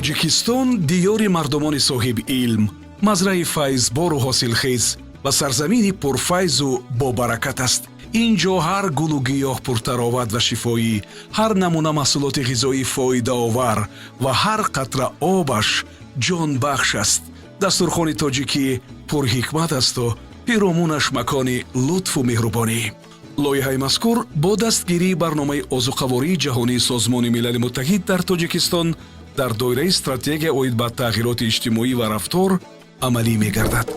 Тоҷикистон диёри мардумони соҳиби илм, мазраи файзбору ҳосилхез ва сарзамини пурфайзу бобаракат аст. Ин ҷо ҳар гулу гиёҳ пуртароват ва шифоӣ, ҳар намуна маҳсулоти ғизоӣ фоидаовар ва ҳар қатра обаш ҷонбахш аст. Дастурхони тоҷикӣ пурҳикмат асту пиромунаш макони лутфу меҳрубонӣ. Лоиҳаи мазкур бо дастгирии Барномаи озуқавории ҷаҳонии Созмони Милали Муттаҳид дар Тоҷикистон дар доираи стратегия оид ба тағйироти иҷтимоӣ ва рафтор амалӣ мегардад.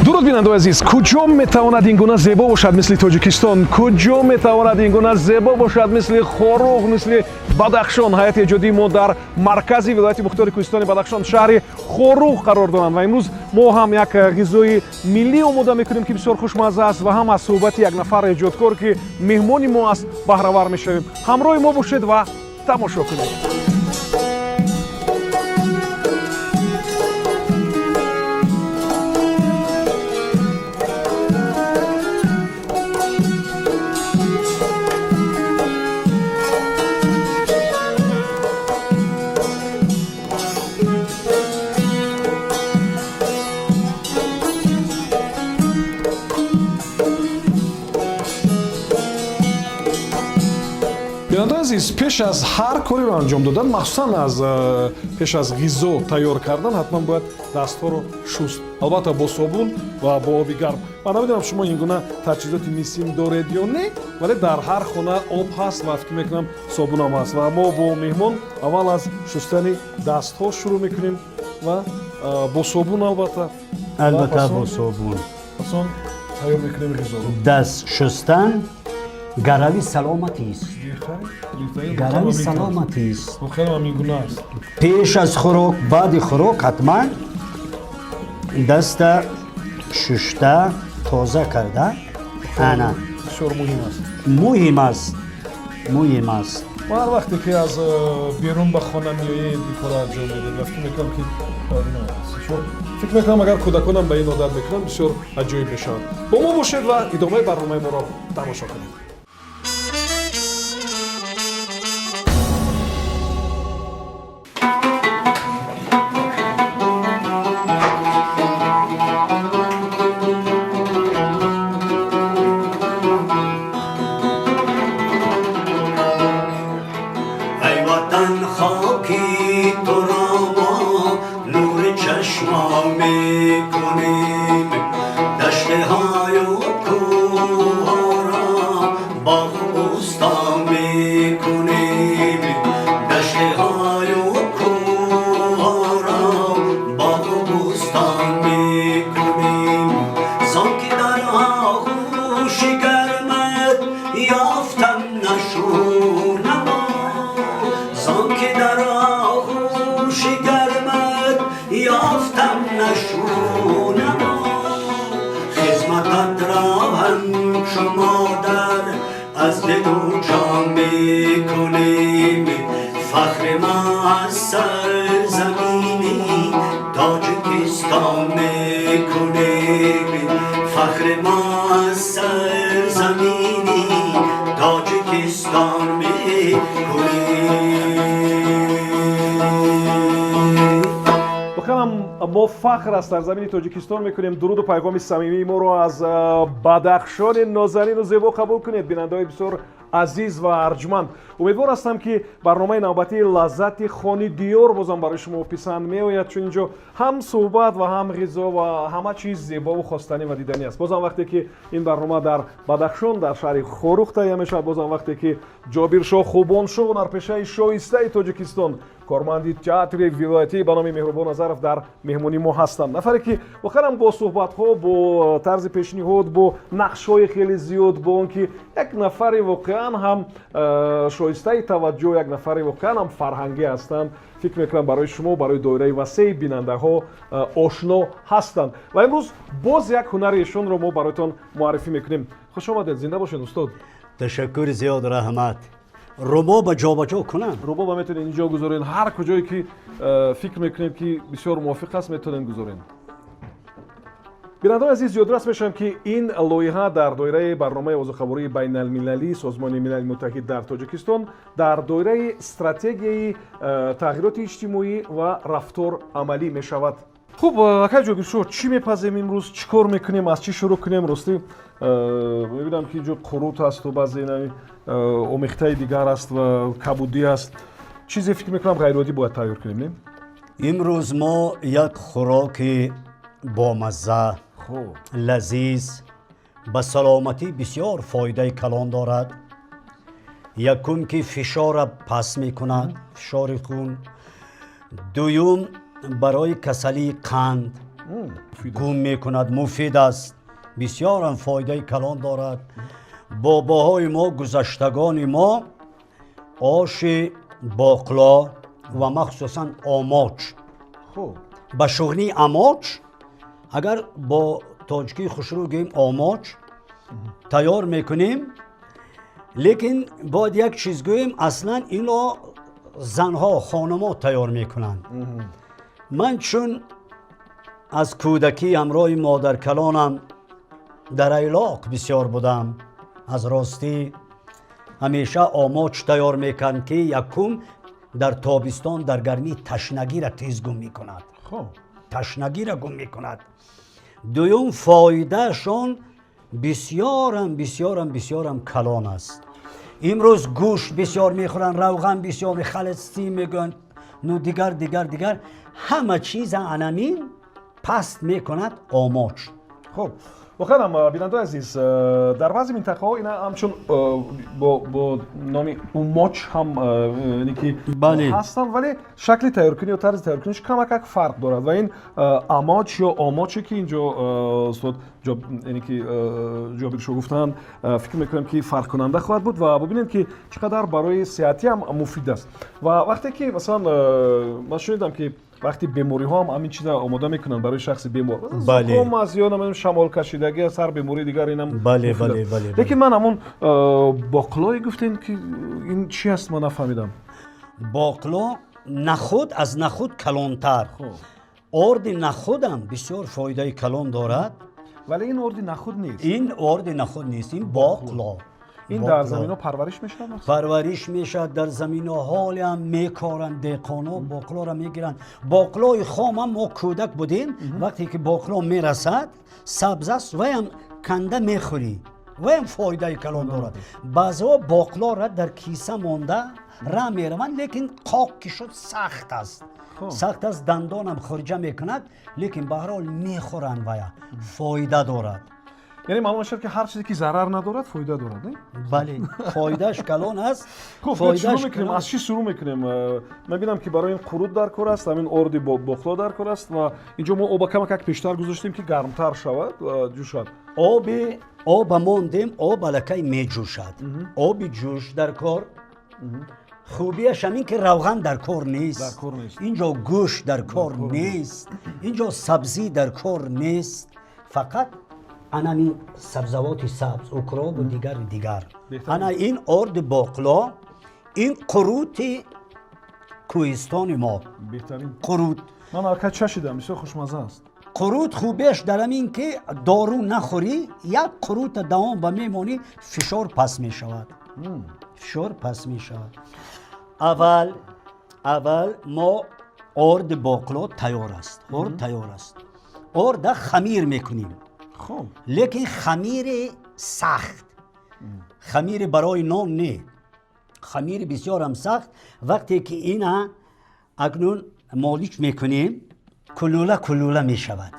Дуруд, бинандаои азиз! Куҷо метавонад ин гуна зебо бошад, мисли Тоҷикистон? Куҷо метавонад ин гуна зебо бошад, мисли Хоруғ, мисли Бадахшон? Ҳайати эҷодии мо дар маркази вилояти мухтори кӯҳистони Бадахшон, шаҳри Хоруғ қарор доранд ва имрӯз мо ҳам як ғизои миллӣ омода мекунем, ки бисёр хушмазза аст, ва ҳам аз суҳбати як нафар эҷодкор, ки меҳмони мо аст, баҳравар мешавем. Ҳамроҳи мо бошед ва тамошо кунед. Бинандаи азиз, пеш аз ҳар кореро анҷом додан, махсусан аз пеш аз ғизо тайёр кардан, ҳатман бояд дастҳоро шуст, албатта бо собун ва бо оби гарм. Ман намедонам, шумо ин гуна таҷҳизоти мисин доред ё не, вале дар ҳар хона об ҳаст ва фикр мекунам, собунам ҳаст. Ва мо бо меҳмон аввал аз шустани дастҳо шурӯъ мекунем ва бо собун, албатта. Албатта, бо собун. Пасон тайёр мекунем ғизоро. Даст шустан гарави саломатист, гарави саломатист. Воқеан ҳам ин гуна аст. Пеш аз хӯрок, баъди хӯрок ҳатман даста шушта, тоза карда, ана. Бисёр муҳим аст. Муҳим аст, муҳим аст. Ва ҳар вақте ки аз берун ба хона меоед, ин корро анҷом медед ва фикр мекунам, ки фикр мекунам, агар кӯдаконам ба ин одат мекунанд, бисёр аҷоиб мешавад. Бо мо бошед ва идомаи барномаи моро тамошо кунед. Ай Ватан, хоки туро мо нури чашмо мекунем, даштҳою кӯҳҳоро боғу бӯстон мекунем, даштҳою кӯҳҳоро боғу бӯстон мекунем. Зон ки дар оғӯши гармат ёфтам нашӯнамо, зон ки дар оғӯши гармат ёфтам нашӯнамо, хизматат ро ҳамчу модар аз дилу ҷон мекунем. Фахри мо аз сарзамини Тоҷикистон мекунем, фахри мо аз сарзамини Тоҷикистон мекунем. Воқеан мо фахр аз сарзамини Тоҷикистон мекунем. Дуруду пайғоми самимии моро аз Бадахшони нозанину зебо қабул кунед, бинандаҳои бисёр азиз ва арҷманд. Умедвор ҳастам, ки барномаи навбатии «Лаззати хони диёр» бозам барои шумо писанд меояд, чун инҷо ҳам суҳбат ва ҳам ғизо ва ҳама чиз зебову хостанӣ ва диданӣ аст. Бозам вақте ки ин барнома дар Бадахшон, дар шаҳри Хоруғ таҳия мешавад, бозам вақте ки Ҷобиршоҳ Хубоншоҳ, ҳунарпешаи шоистаи Тоҷикистон, корманди театри вилоятӣ ба номи Меҳрубон Назаров, дар меҳмонии мо ҳастанд, нафаре ки воқеан бо суҳбатҳо, бо тарзи пешниҳод, бо нақшҳои хеле зиёд, бо он ки як нафари воқеан ҳам шоистаи таваҷҷӯҳ, як нафари воқеан ҳам фарҳангӣ ҳастанд, фикр мекунам, барои шумо, барои доираи васеи бинандаҳо ошно ҳастанд. Ва имрӯз боз як ҳунари эшонро мо бароятон муаррифӣ мекунем. Хуш омадед, зинда бошед, устод. Ташаккури зиёд, раҳмат. Рубоба ҷобаҷо кунам. Рубоба метавонед инҷо гузорен, ҳар куҷое ки фикр мекунед, ки бисёр мувофиқ аст, метавонед гузорен. Бинандаони азиз, ёдрас мешавам, ки ин лоиҳа дар доираи барномаи озуқавории байналмилалии Созмони Милали Муттаҳид дар Тоҷикистон дар доираи стратегияи тағйироти иҷтимоӣ ва рафтор амалӣ мешавад. Хуб, акай Ҷобиршоҳ, чӣ мепазем имрӯз, чӣ кор мекунем, аз чӣ шурӯъ кунем? Ростӣ, мебинам, ки инҷо қурут ҳасту баъзе омехтаи дигар аст ва кабудӣ аст. Чизе, фикр мекунам, ғайриоддӣ бояд тайёр кунем, не? Имрӯз мо як хӯроки бомазза, лазиз, ба саломатӣ бисёр фоидаи калон дорад. Якум, ки фишора паст мекунад, фишори хун. Дуюм, барои касалии қанд гум мекунад, муфид аст, бисёрам фоидаи калон дорад. Бобоҳои мо, гузаштагони мо оши боқло ва махсусан омоч, ба шӯрнии амоч, агар бо тоҷикии хушрӯ гӯем, омоч тайёр мекунем. Лекин бояд як чиз гӯем: аслан инро занҳо, хонумо тайёр мекунанд. Ман чун аз кӯдакӣ ҳамроҳи модаркалонам дар айлоқ бисёр будам, аз ростӣ ҳамеша омоч тайёр мекард, ки якум, дар тобистон, дар гармӣ ташнагиро тез гум мекунад, ташнагиро гум мекунад. Дуюм, фоидаашон бисёрам, бисёрам, бисёрам калон аст. Имрӯз гӯшт бисёр мехӯранд, равған бисёр, холестерин мегӯянд, ну дигар, дигар, дигар, ҳама чиза анамин паст мекунад омоч. Хуб, воқеан ҳам, бинандаои азиз, дар баъзе минтақаҳо ина ҳамчун бо номи умоч ҳам яъне ки ҳастанд, вале шакли тайёркунӣ ё тарзи тайёркуниш камакак фарқ дорад. Ва ин амоч ё омоче, ки инҷо устод, яъне ки Ҷобиршо гуфтанд, фикр мекунам, ки фарқкунанда хоҳад буд. Ва бубинед, ки чӣ қадар барои сеҳатӣ ҳам муфид аст. Ва вақте ки, масалан, ман шунидам, ки вақти бемориҳо ҳам ҳамин чиза омода мекунанд барои шахси бемор, зуком аст ё намедонам, шамолкашидагӣ аст, ҳар бемории дигар, инам. Лекин ман ҳамон боқлое гуфтем, ки ин чӣ аст, ман нафаҳмидам. Боқло нахуд, аз нахуд калонтар. Орди нахудам бисёр фоидаи калон дорад. Вале ин орди нахуд нест. Ин орди нахуд нест, ин боқло. Ин дар заминҳо парвариш мешавад? Парвариш мешавад дар заминҳо, ҳолиам мекоранд деҳқонҳо, боқлоро мегиранд. Боқлои хомам, мо кӯдак будем, вақте ки боқло мерасад, сабз аст, ваям канда мехӯрӣ, ваям фоидаи калон дорад. Баъзеҳо боқлоро дар киса монда ра мераванд, лекин қоқ ки шуд, сахт аст, сахт аст, дандонам хурҷа мекунад, лекин баҳрҳол мехӯранд, вая фоида дорад. Яъне маълум мешавад, ки ҳар чизе, ки зарар надорад, фоида дорад, не? Бале, фоидааш калон аст. Хуб, шурӯъ мекунем. Аз чӣ шурӯъ мекунем? Мебинам, ки барои ин қурут дар кор аст, ҳамин орди боқло дар кор аст. Ва инҷо мо оба камакак пештар гузоштем, ки гармтар шавад, ҷӯшад. Оби оба мондем, об аллакай меҷӯшад. Оби ҷӯш дар кор. Хубияш ҳамин, ки равған дар кор нест, инҷо гӯшт дар кор нест, инҷо сабзӣ дар кор нест, фақат анамин сабзавоти сабз, укробу дигару дигар. Ана ин орди боқло, ин қурути кӯҳистони мо. Қурут. Ман аллакай чашидам, бисёр хушмазза аст. Қурут хубиаш дар ҳамин, ки дору нахӯрӣ, як қурута давом ба мемонӣ, фишор паст мешавад, фишор паст мешавад. Аввал, аввал мо орди боқло тайёр аст, орд тайёр аст, орда хамир мекунем, лекин хамири сахт, хамири барои нон не, хамири бисёрам сахт. Вақте ки ина акнун молич мекунем, кулула кулула мешавад,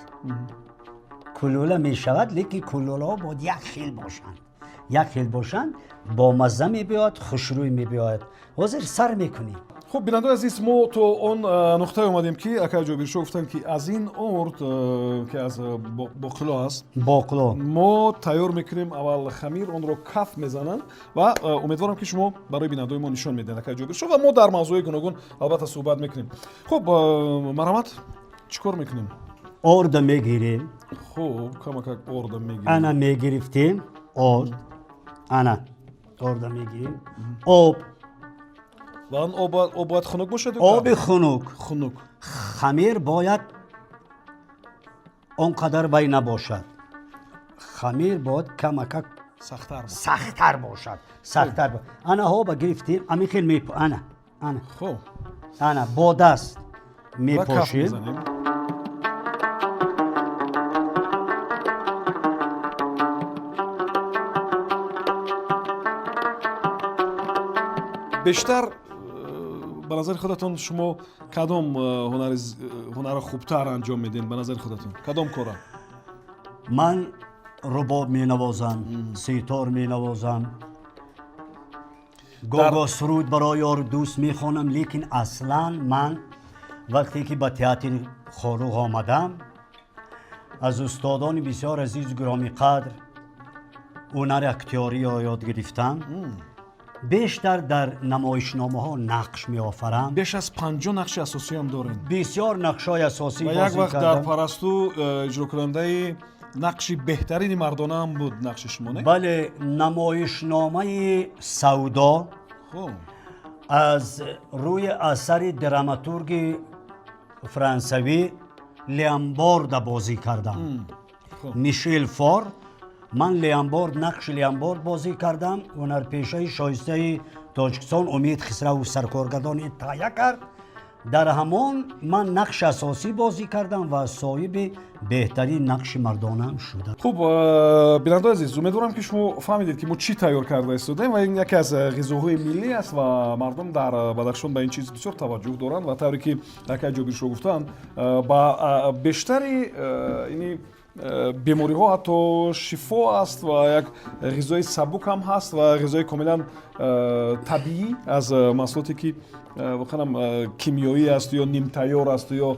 кулула мешавад, лекин кулулаҳо бояд як хел бошанд, як хел бошанд, бомазза мебиёяд, хушрӯй мебиёяд. Ҳозир сар мекунем. Хуб, бинандаои азиз, мо то он нуқтае омадем, ки акай Ҷобиршо гуфтанд, ки аз ин орд, ки аз боқло аст, боқло, мо тайёр мекунем аввал хамир, онро каф мезананд. Ва умедворам, ки шумо барои бинандаои мо нишон медиҳед, акай Ҷобиршо, ва мо дар мавзӯи гуногун албатта суҳбат мекунем. Хуб, марҳамат, чӣ кор мекунем? Орда мегирем. Хуб, камакак орда мегирем. Ана мегирифтем орд, ана орда мегирем, об. Ва он об бояд хунук бошад? Оби хунук. Хунук. Хамир бояд он қадар вай набошад, хамир бояд камакак сахттар. Сахттар бошад, сахттар. Ана, оба гирифтем, ами хел меп, ана, ана. Хуб. Ана, бо даст мепошем. Бештар ба назари худатон шумо кадом ҳунарро хубтар анҷом медиҳед, ба назари худатон кадом кора? Ман рубоб менавозам, сетор менавозам, гоҳ-гоҳ суруд барои ёру дӯст мехонам, лекин аслан ман вақте ки ба театри Хоруғ омадам, аз устодони бисёр азизу гиромиқадр ҳунари актёриро ёд гирифтам. Бештар дар намоишномаҳо нақш меофарам. Беш аз 50 нақши асосиам доред. Бисёр нақшҳои асосӣ. Ва як вақт дар Парасту иҷрокунандаи нақши беҳтарини мардонаам буд нақши шумо, не? Бале, намоишномаи «Савдо» аз рӯи асари драматурги франсавӣ Леамборда бозӣ кардам, Мишел Фор. Ман Леамборд, нақши Леамборд бозӣ кардам. Ҳунарпешаи шоистаи Тоҷикистон Умед Хисравов саркоргардони таҳия кард. Дар ҳамон ман нақши асосӣ бозӣ кардам ва соҳиби беҳтарин нақши мардонаам шудам. Хуб, бинандаои азиз, умедворам, ки шумо фаҳмидед, ки мо чӣ тайёр карда истодаем, ва ин яке аз ғизоҳои миллӣ аст ва мардум дар Бадахшон ба ин чиз бисёр таваҷҷӯҳ доранд. Ва тавре ки акай Ҷобиршо гуфтанд, ба бештари ини бемориҳо ҳатто шифо аст ва як ғизои сабук ҳам ҳаст ва ғизои комилан табиӣ аз маҳсулоте, ки воқеан кимиёӣ аст ё нимтайёр аст ё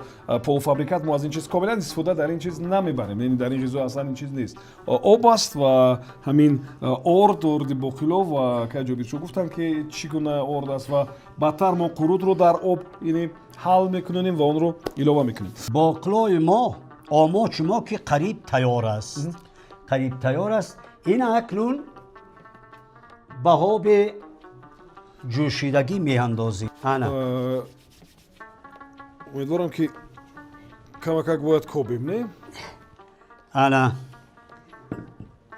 полуфабрикат, мо аз ин чиз комилан истифода дар ин чиз намебарем, яъне дар ин ғизо аслан ин чиз нест, об аст ва ҳамин орд, орди боқило. Ва акай Ҷобиршо гуфтанд, ки чӣ гуна орд аст ва баъдтар мо қурутро дар об яъне ҳал мекунонем ва онро илова мекунем. Боқилои мо, омочи мо, ки қариб тайёр аст, қариб тайёр аст. Ин акнун ба оби ҷӯшидагӣ меандозем, ана. Умедворам, ки камакак бояд кобем, не? Ана,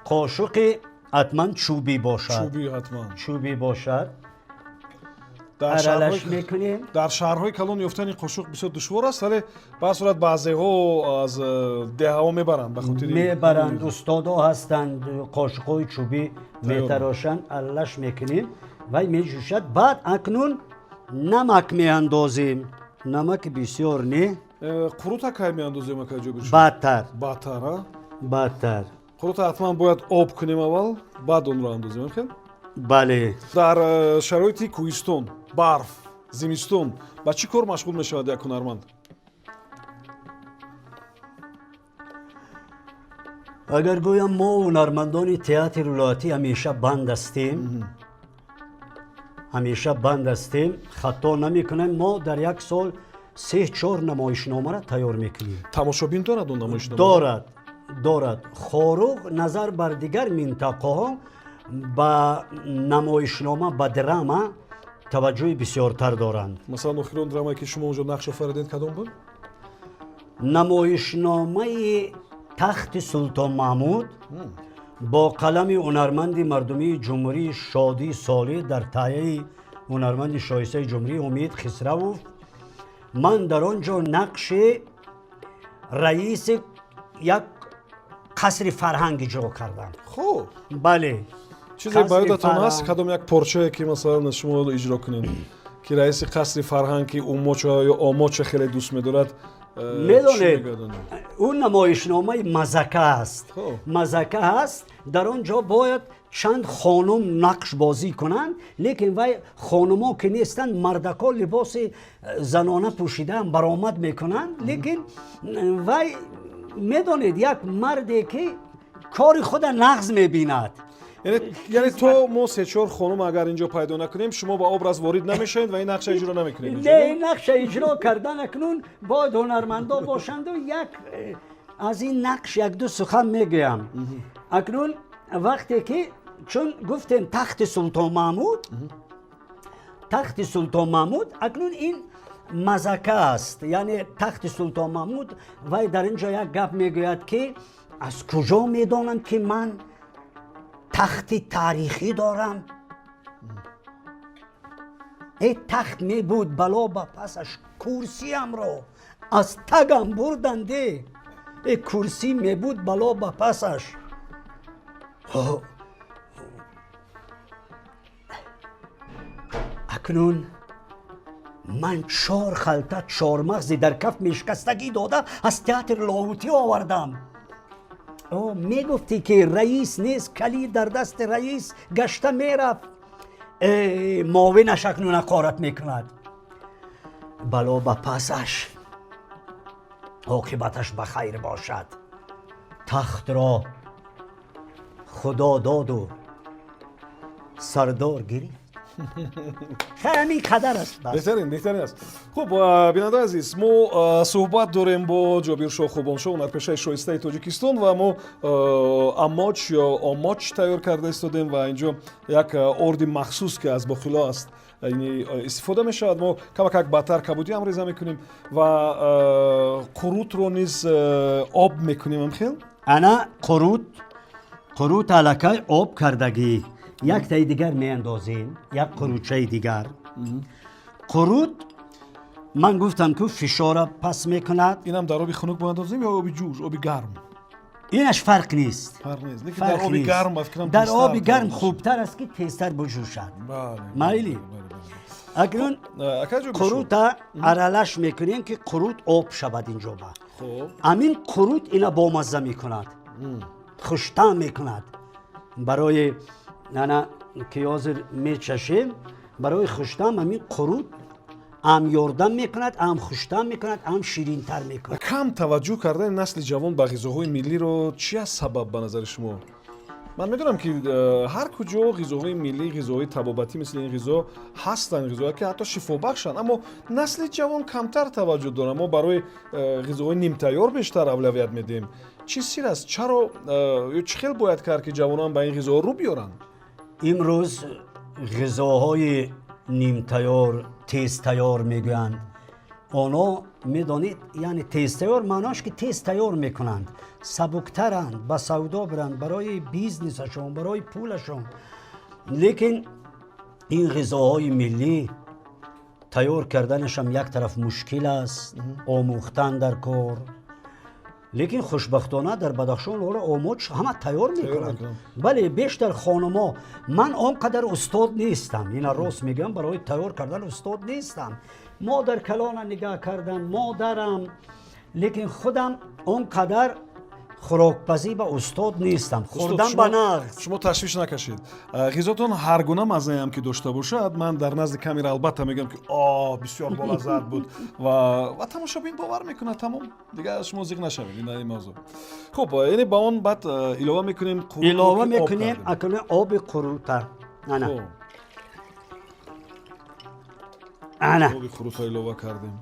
қошуқи ҳатман чӯбӣ бошад. Чӯбӣ ҳатман. Чӯбӣ бошад, аралаш мекунем. Дар шаҳрҳои калон ёфтани қошуқ бисёр душвор аст, вале ба ҳар сурат баъзеҳо аз деҳаҳо мебаранд ба хотири Мебаранд, устодо ҳастанд, қошуқҳои чӯбӣ метарошанд. Аралаш мекунем, вай меҷӯшад. Баъд акнун намак меандозем, намаки бисёр не. Қурута кай меандозем, акай Ҷобир? Баъдтар. Баъдтар, а? Баъдтар. Қурута ҳатман бояд об кунем аввал, баъд онро андозем, хел? Бале. Дар шароити кӯҳистон, барф, зимистон ба чӣ кор машғул мешавад як ҳунарманд? Агар гӯям, мо ҳунармандони театри вилоятӣ ҳамеша банд ҳастем, ҳамеша банд ҳастем, хато намекунем. Мо дар як сол се чор намоишномаро тайёр мекунем. Тамошобин дорад он намоишнома? Дорад, дорад. Хоруғ назар бар дигар минтақаҳо ба намоишнома, ба драма таваҷҷӯҳи бисёртар доранд. Масалан, охирон драмае, ки шумо онҷо нақш офаридед, кадом буд? Намоишномаи «Тахти Султон Маҳмуд» бо қалами ҳунарманди мардумии ҷумҳурии Шодӣ Солӣ дар таҳияи ҳунарманди шоистаи ҷумҳурӣ Умед Хисравов. Ман дар он ҷо нақши раиси як қасри фарҳанг иҷро кардам. Хуб. Бале. Чизе ба ёдатон ҳаст, кадом як порчае, ки масалан шумо иҷро кунед, ки раиси қасри фарҳанг, ки умоча ё омоча хеле дӯст медорад? Медонед, ӯ намоишномаи мазака аст, мазака аст. Дар он ҷо бояд чанд хонум нақш бозӣ кунанд, лекин вай хонумо ки нестанд, мардако либоси занона пӯшидаам баромад мекунанд. Лекин вай, медонед, як марде ки кори худа нағз мебинад. Яъне то мо се-чор хонум агар инҷо пайдо накунем, шумо ба образ ворид намешавед ва ин нақша иҷро намекунед? Не, ин нақша иҷро кардан акнун бояд ҳунармандо бошанду. Як аз ин нақш як-ду сухан мегӯям. Акнун вақте ки чун гуфтем «Тахти Султон Маҳмуд», Тахти Султон Маҳмуд акнун ин мазака аст, яъне тахти Султон Маҳмуд. Вай дар ин ҷо як гап мегӯяд, ки аз куҷо медонанд, ки ман тахти таърихӣ дорам? Э, тахт мебуд, бало ба пасаш, курсиямро аз тагам бурданде. Э, курсӣ мебуд, бало ба пасаш. Акнун ман чор халта чормағзи дар каф мешикастагӣ дода, аз театри Лоҳутӣ овардам. Мегуфтӣ, ки раис нест, калид дар дасти раис гашта мерафт. Муовинаш акнун ҳақорат мекунад. Бало ба пасаш, оқибаташ ба хайр бошад. Тахтро Худо доду сардор гирифт. Ҳамин қадар аст. Беҳтарин, беҳтарин аст. Хуб, бинандаи азиз, мо суҳбат дорем бо Ҷобиршоҳ Хубоншоҳ, ҳунарпешаи шоистаи Тоҷикистон, ва мо амоч ё омоч тайёр карда истодем ва инҷо як орди махсус, ки аз бохило аст, истифода мешавад. Мо камакак баъдтар кабудиам реза мекунем ва қурутро низ об мекунем амхел. Ана қурут, қурут аллакай об кардагӣ. Яктаи дигар меандозем, як қурутчаи дигар. Қурут, ман гуфтам, ки фишора пас мекунад. Инам дар оби хунук боандозем ё оби ҷӯш, оби гарм? Инаш фарқ нест. Фарқ нест, лекин дар оби гарм, ба фикрам, дар оби гарм хубтар аст, ки тезтар буҷӯшад. Майли, акнун қурута аралаш мекунем, ки қурут об шавад. Инҷоба амин қурут ина бомазза мекунад, хуштаъм мекунад. Барои ана ки ҳозир мечашем, барои хуштаъм ҳамин қурут ам ёрдам мекунад, ам хуштаъм мекунад, ам ширинтар мекунад. Кам таваҷҷӯҳ кардани насли ҷавон ба ғизоҳои миллиро чи аст сабаб, ба назари шумо? Ман медонам, ки ҳар куҷо ғизоҳои миллӣ, ғизоҳои табобатӣ мисли ин ғизо ҳастанд, ғизоҳое ки ҳатто шифобахшанд, аммо насли ҷавон камтар таваҷҷӯҳ доранд. Мо барои ғизоҳои нимтайёр бештар авлавият медиҳем. Чӣ сир аст? Чаро ё чӣ хел бояд кард, ки ҷавонон ба ин ғизоҳо рӯ биёранд? Имрӯз ғизоҳои нимтайёр, тезтайёр мегӯянд онҳо. Медонед, яъне тезтайёр маъноаш, ки тез тайёр мекунанд, сабуктаранд, ба савдо биранд, барои бизнесашон, барои пулашон. Лекин ин ғизоҳои миллӣ тайёр карданашам як тараф мушкил аст, омӯхтан дар кор. Лекин хушбахтона дар Бадахшон ҳоло омоч ҳама тайёр мекунанд. Бале, бештар хономо. Ман он қадар устод нестам, ина рост мегӯям, барои тайёр кардан устод нестам. Модар калона нигаҳ кардам, модарам. Лекин худам он қадар хӯрокпазӣ ба устод нестам. Хӯрдан ба нағз. Шумо ташвиш накашед, ғизотон ҳар гуна маззаам ки дошта бошад, ман дар назди камера албатта мегӯям, ки о, бисёр болаззат буд, ва тамошобин бовар мекунад. Тамом, дигар шумо зиқ нашавед ин мавзӯъ. Хуб, яъне ба он баъд илова мекунем? Илова мекунем акнун оби қурута. Ана, ана. Оби қурута илова кардем.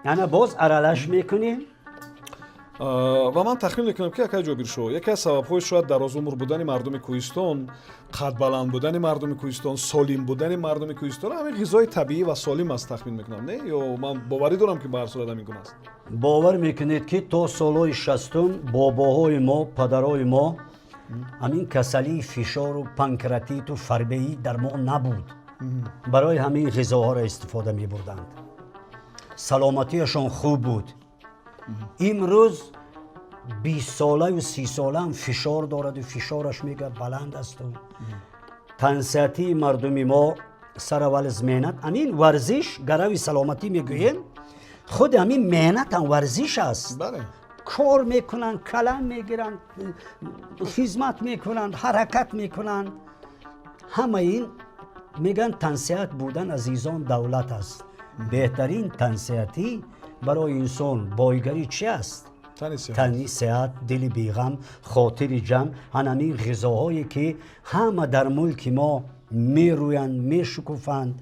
Ана, боз аралаш мекунем. Ва ман тахмин мекунам, ки, акай Ҷобиршоҳ, яке аз сабабҳои шояд дарозумр будани мардуми кӯҳистон, қадбаланд будани мардуми кӯҳистон, солим будани мардуми кӯҳистон ҳамин ғизои табиӣ ва солим аст, тахмин мекунам, не? Ё ман боварӣ дорам, ки ба ҳар сурат ҳамин гуна аст. Бовар мекунед, ки то солҳои 60-ум бобоҳои мо, падарои мо ҳамин касалии фишору панкратиту фарбеӣ дар мо набуд. Барои ҳамин ғизоҳоро истифода мебурданд, саломатиашон хуб буд. Имрӯз 20-солаю 30-солаам фишор дораду фишораш мегӯяд баланд асту. Тансиҳатии мардуми мо сараввал аз меҳнат, ҳамин варзиш гарави саломатӣ мегӯем, худи ҳамин меҳнатам варзиш аст. Кор мекунанд, калам мегиранд, хизмат мекунанд, ҳаракат мекунанд. Ҳама ин мегӯянд, тансиҳат будан, азизон, давлат аст. Беҳтарин тансиҳатӣ барои инсон бойгарӣ чи аст? Тани сеҳат, дили беғам, хотири ҷамъ. Ҳанамин ғизоҳое, ки ҳама дар мулки мо мерӯянд, мешукуфанд,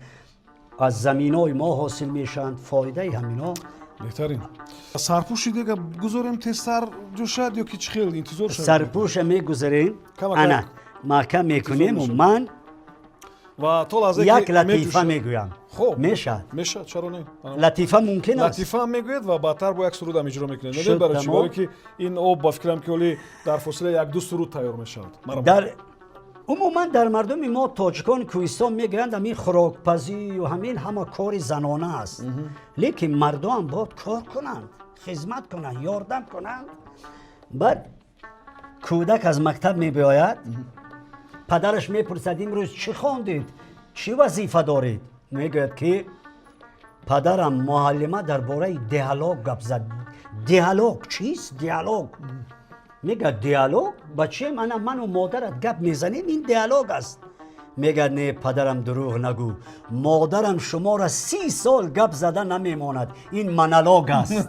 аз заминҳои мо ҳосил мешаванд, фоидаи ҳамино. Беҳтарин. Сарпӯши дига гузорем, тезтар ҷӯшад ё ки чӣ хел интизор шавем? Сарпӯша мегузарем, ана маҳкам мекунему ман Ва то лаҳзае Як ки латифа меҷӯшад- мегӯям. Хуб. Мешавад? Мешавад, чаро не? Латифа мумкин аст? Латифа ҳам мегӯед ва баъдтар бо як суруд ҳам иҷро мекунед. Шуд, Медонед барои чӣ? тамом. Барое ки ин об, ба фикрам, ки ҳоли дар фосилаи як-ду суруд тайёр мешавад. Марҳамат. Дар умуман дар мардуми мо, тоҷикони кӯҳистон, мегӯянд, ҳамин хӯрокпазию ҳамин ҳама кори занона аст, лекин мардоам бояд кор кунанд, хизмат кунанд, ёрдам кунанд. Баъд кӯдак аз мактаб мебиёяд, падараш мепурсад: «Имрӯз чӣ хондед, чӣ вазифа доред?» Мегӯяд, ки падарам, муаллима дар бораи диалог гап зад. Диалог чист? Диалог, мегӯяд, диалог бачаем, ана ману модарат гап мезанем, ин диалог аст. Мегӯяд: «Не, падарам, дурӯғ нагӯ, модарам шуморо 30 сол гап зада намемонад, ин монолог аст.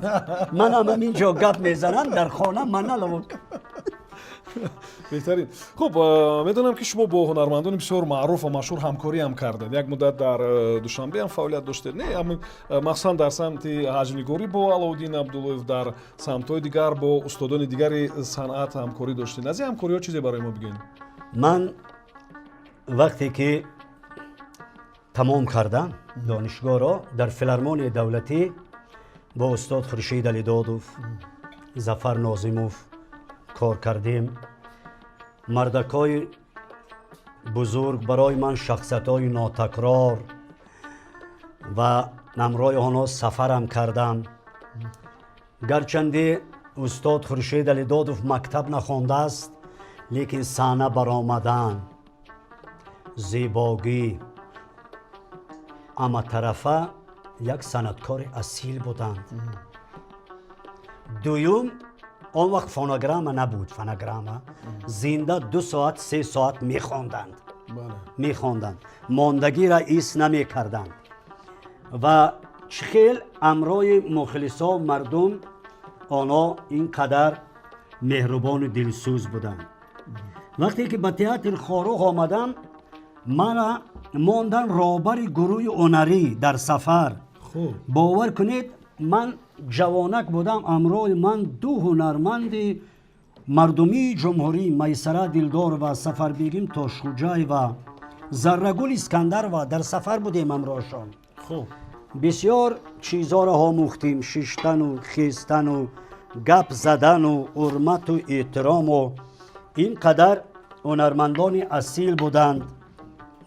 Манам ҳамин ҷо гап мезанам, дар хона монолог.» Беҳтарин. Хуб, медонам, ки шумо бо ҳунармандони бисёр маъруф ва машҳур ҳамкорӣ ҳам кардед. Як муддат дар Душанбе ҳам фаъолият доштед, не? Ҳамин, махсусан дар самти ҳаҷвнигорӣ бо Аловуддин Абдуллоев, дар самтҳои дигар бо устодони дигари санъат ҳамкорӣ доштед. Аз ин ҳамкориҳо чизе барои мо бигӯед. Ман вақте ки тамом кардам донишгоҳро, дар филармонияи давлатӣ бо устод Хуршид Алидодов, Зафар Нозимов кор кардем. Мардакҳои бузург, барои ман шахсиятҳои нотакрор, ва ҳамроҳи онҳо сафарам кардам. Гарчанде устод Хуршед Алидодов мактаб нахондааст, лекин саҳна баромадан, зебогӣ, ҳаматарафа як санъаткори асил буданд. Дуюм, он вақт фонограмма набуд, фонограмма, зинда 2 соат, 3 соат мехонданд. Мехонданд, мондагиро ҳис намекарданд ва чӣ хел ҳамроҳи мухлисо, мардум, онҳо ин қадар меҳрубону дилсӯз буданд. Вақте ки ба театри Хоруғ омадам, мана мондан роҳбари гурӯҳи ҳунарӣ дар сафар. Бовар кунед, ман ҷавонак будам, ҳамроҳи ман ду ҳунарманди мардумии ҷумҳурӣ, Майсара Дилдорова, Сафарбегим Тошхуҷаева, Заррагул Искандарова, дар сафар будем ҳамроҳшон. Бисёр чизҳоро омӯхтем: шиштану хестану гап задану ҳурмату эҳтирому. Ин қадар ҳунармандони асил буданд,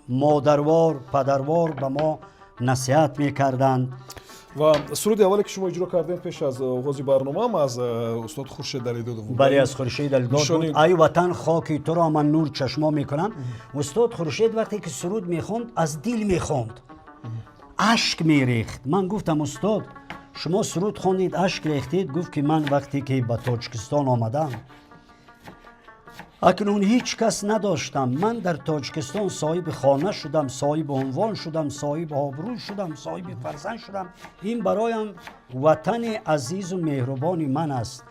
модарвор, падарвор ба мо насиҳат мекарданд. Ва суруди аввале, ки шумо иҷро кардем пеш аз оғози барномаам, аз устод Хуршед Алидодов буд. Бале, аз Хуршед Алидод буд. «Ай ватан, хоки туро ман нур чашмо мекунам». Устод Хуршед вақте ки суруд мехонд, аз дил мехонд, ашк мерехт. Ман гуфтам: «Устод, шумо суруд хондед, ашк рехтед». Гуфт, ки ман вақте ки ба Тоҷикистон омадам, акнун ҳеҷ кас надоштам. Ман дар Тоҷикистон соҳиби хона шудам, соҳиби унвон шудам, соҳиби обрӯ шудам, соҳиби фарзанд шудам. Ин бароям ватани азизу меҳрубони ман аст.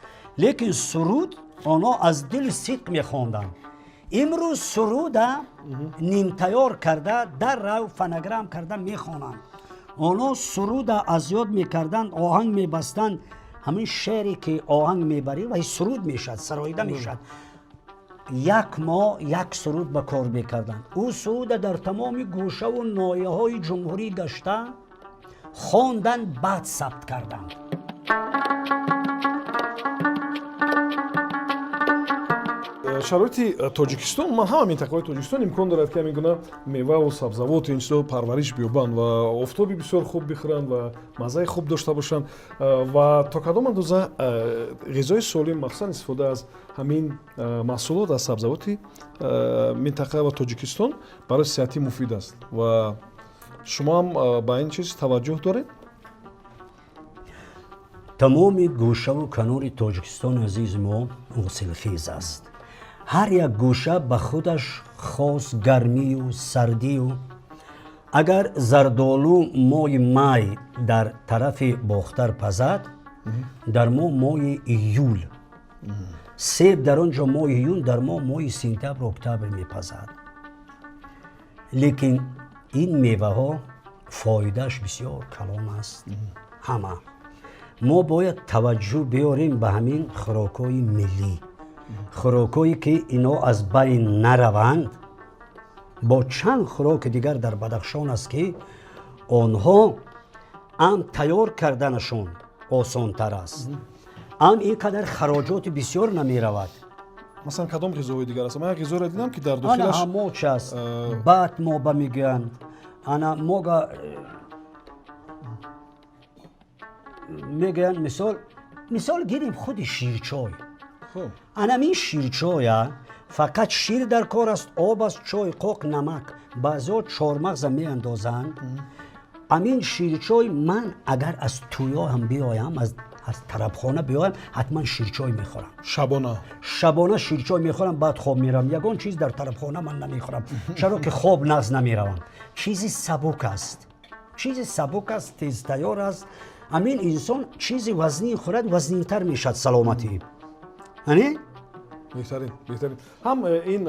Лекин суруд онҳо аз дили сидқ мехонданд. Имрӯз суруда нимтайёр карда, дар рав фонограмм карда мехонанд. Онҳо суруда аз ёд мекарданд, оҳанг мебастанд. Ҳамин шеъре ки оҳанг мебарӣ, вай суруд мешавад, сароида мешавад. Як моҳ як суруд ба кор мекарданд. Ӯ суруда дар тамоми гӯшаву ноҳияҳои ҷумҳурӣ гашта хонданд, баъд сабт карданд. Шароити Тоҷикистон, ман ҳама минтақаҳои Тоҷикистон имкон дорад, ки ҳамин гуна меваву сабзавоту ин чизо парвариш биёбанд ва офтоби бисёр хуб бихӯранд ва маззаи хуб дошта бошанд. Ва то кадом андоза ғизои солим, махсусан истифода аз ҳамин маҳсулот, аз сабзавоти минтақа ва Тоҷикистон, барои сиҳатӣ муфид аст? Ва шумо ҳам ба ин чиз таваҷҷӯҳ доред? Тамоми гӯшаву канори Тоҷикистони азизи мо ҳосилхез аст. Ҳар як гӯша ба худаш хос гармию сардию. Агар зардолу моҳи май дар тарафи Бохтар пазад, дар мо моҳи июл, себ дар он ҷо моҳи июн, дар мо моҳи сентябр, октябр мепазад. Лекин ин меваҳо фоидааш бисёр калон аст. Ҳама мо бояд таваҷҷӯҳ биёрем ба ҳамин хӯрокҳои миллӣ, хӯрокҳое, ки ино аз байн нараванд. Бо чанд хӯроки дигар дар Бадахшон аст, ки онҳо ам тайёр карданашон осонтар аст, ам ин қадар хароҷоти бисёр намеравад. Масалан, кадом ғизоҳои дигар аст? Ман як ғизоро дидам, ки дар Ана дохилаш ҳамоч аст, баъд мо ба мегӯянд, ана мога мегӯянд. Мисол гирем худи ширчой. Анамин ширчоя фақат шир дар кор аст, об аст, чой, қоқ, намак, баъзеҳо чормағза меандозанд. Амин ширчой, ман агар аз тӯё ҳам биёям, аз тарабхона биёям, ҳатман ширчой мехӯрам. Шабона? Шабона ширчой мехӯрам, баъд хоб меравам. Ягон чиз дар тарабхона ман намехӯрам, чаро ки хоб нағз намеравам. Чизи сабук аст, чизи сабук аст, тезтайёр аст. Амин инсон чизи вазнин хӯрад, вазнинтар мешавад саломатӣ, ане. Беҳтарин, беҳтарин. Ҳам ин